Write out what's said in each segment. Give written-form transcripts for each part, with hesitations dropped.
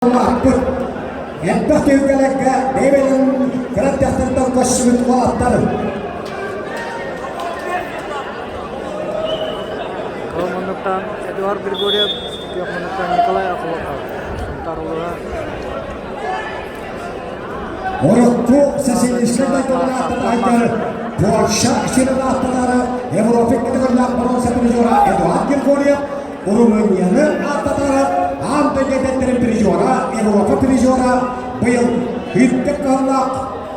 Улааппыт, элбэх түһүлгэлэргэ бэйэ-бэйэлэрин кыра дьахтартан көрсүбүт уолаттар. Ол муннуктан Эдуард Григорьев, күөх муннуктан Николай Охлопов, Сунтаар улууһа. Урукку социалистическай дойдулаахтарыгар Польша сирин ааттатаары Европа кытыгырлаах боруонса призера Эдуард Григорьев Румынияны ааттатаары аан дойду эдэрдэрин призера, Европа призера быйыл үрдүк кыһаллаах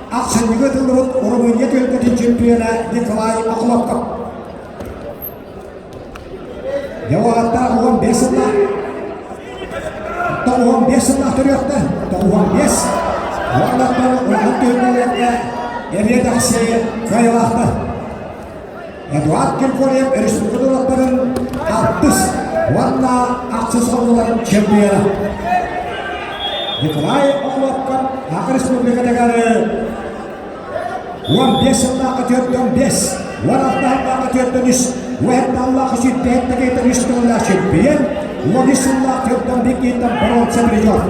ахсынньыга ыытыллыбыт Румыния түһүлгэтин чемпиона Николай Охлопков. Дьэ, 15 сыллаах 95 сыллаах төрүөхтэ, 95 уоннаттан улахан түһүлгэлэргэ эриэ-дэхси кыайылаахтар. Эдуард Киркоров республика норуоттарын алтыс уонна ахсыс оҕолорун чемпиона. Николай Охлопков Саха Республикатыгар 15 сыллаахха 45, 16 сыллаахха 43, 17 сүүрбэһэттэ үс тыллаах чемпион, 13 сыллаах 41 боруонса призер.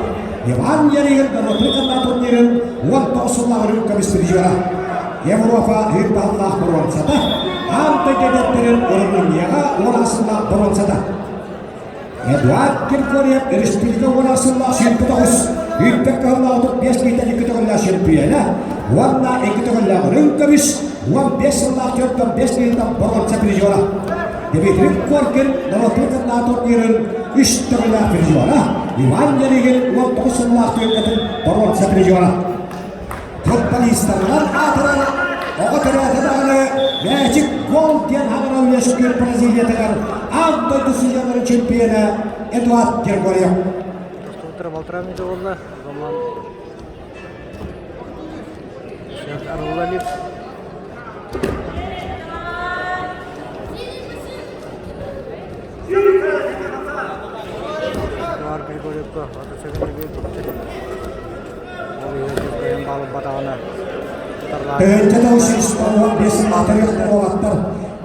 Иван Ярыгин норуотун турнирын 19 сыллаах үрүҥ көмүс призера. Европа ыырбааллаах боруонсата, аан дойду эдэрдэрин Румынияҕа уораасыллаах боруонсата. Эдуард Киркоров республика уораасыллаах 29, Үүппэт кыһыллаах 35 миэтэ икки төгүллээх чемпиона уонна икки төгүллээх үрүҥ көмүс 15 сыллаах 45 миэтэ боруонса призера. Дмитрий Коркин норуотун кытта турнирын үс төгүллээх призера, Иван Ярыгин 19 сыллаах түөлбэтин боруонса призера. Футболистарынан аатырар оҕо төрөөтө даҕаны Magic Гол диэн хаҥара үөскүүр Бразилиятыгар аан дойду судьяларын чемпиона Эдуард Григорьев. Утро полтора минута буолла. Роман арыллалик. Эдуард Григорьевка Тыһыынча 995 атырых уолаттар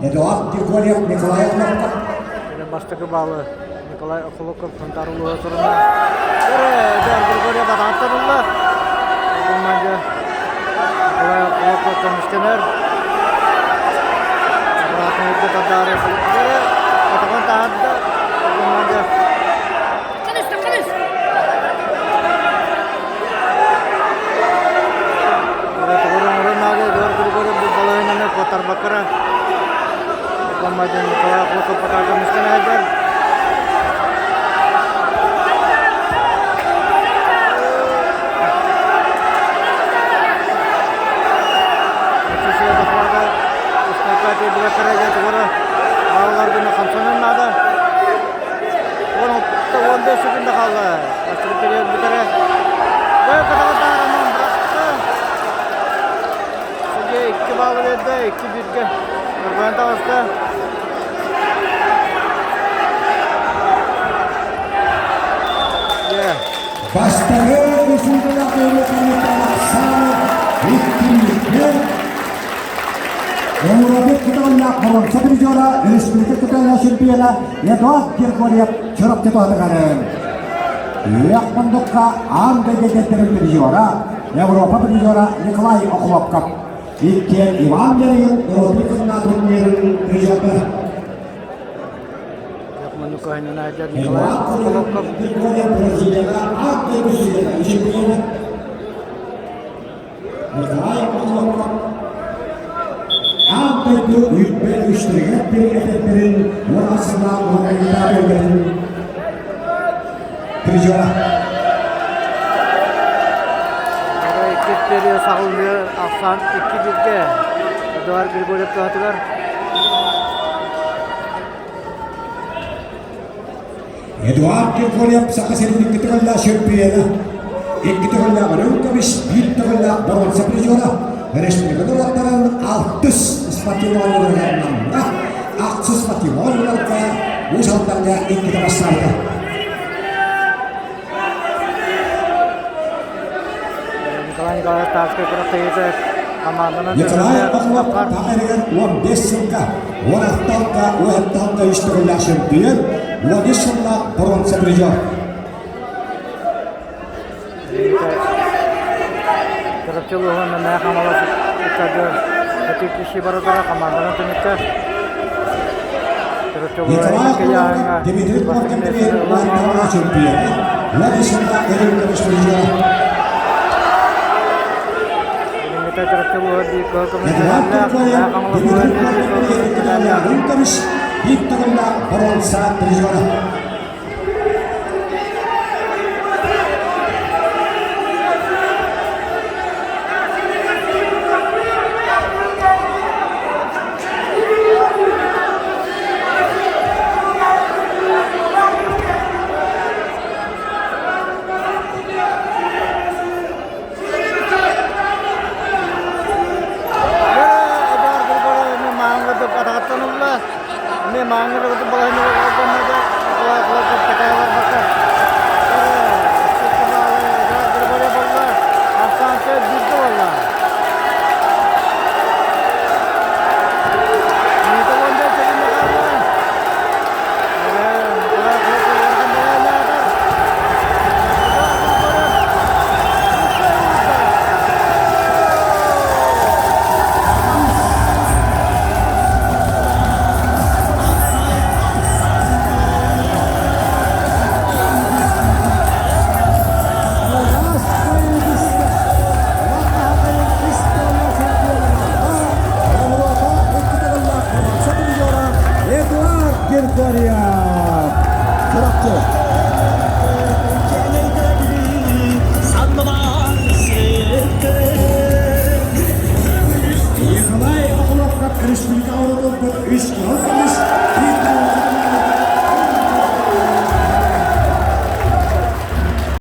Эдуард Григорьев, Николай Охлопков. Бастакы баалы Николай Охлопков Сунтаар улууһа турунна. Эдуард Григорьев атааттан ылла. Николай Охлопков көмүскэнэр. Обратно үрдүк тардаары атаҕын таһаарда. 15 секунда хаалла. Бастакы бүтэрэ. Судья 2 баллы берді, 2-1-ге. Нұрбаян таҕыста. Бастакы үсүүнүлээх Оксана иккиһигэр Европа кыталлаах боруонса призера, республика кыталлаах чемпиона Эдуард Григорьев Чурапчы туһатыгарын. Үөх мундукка аан дойду эдэрдэрин призера, Европа призера Николай Охлопков. Иккиэн Иван Ярыгин Европа кытына турнирын призердара. Николай Охлопков. Григорьев Бразилияға аан дойду чемпионы Николай Охлопков аан дойду үүрбэ үстэригэр этэрдэрин уонна уонна призера. Иккис серия саҕалыыр ахсаан 2-1-гэ Эдуард Григорьев туһатыгар. Эдуард Григорьев Саха сирин икки төгүллээх чемпиона, икки төгүллээх үрүҥ көмүс, биир төгүллээх боруонса призера, республика норуоттарын алтыс спортивнай оонньууларга ахсыс спортивнай оонньууларга Уус Алдаҥҥа иккитэ бастаабыта. Николай Николаевич Тарскай күрэхтэһиитэ команданан Николай Охлопков эригэр 15 сылга, 16 алта, 17 алта үс төгүллээх чемпион, 13 сыллаах боруонса призер. Чурапчы улууһун Мэҥэ Хаҥалас ыччатыгар Ытык киши бара турар хамаанданан түмүккэ Чурапчы улууһа Николай инники Охлопов, ыйааһыҥҥа Дмитрий бастакы Коркин миэстэни ылан уонна чемпиона Владислав Ильич призера. Билиҥҥитэ Чурапчы улууһа биир кыһыл көмүс Эдуард медаллаах, Туркоев, Мэҥэ Хаҥалас улууһа Дмитрий эмиэ биир Коркин кыһыл көмүс медаллаах. Ильич Викторовна бронза призера. Эдуард Григорьев эмиэ мааңҥа атаҕыттан ылла. Эмиэ мааңҥа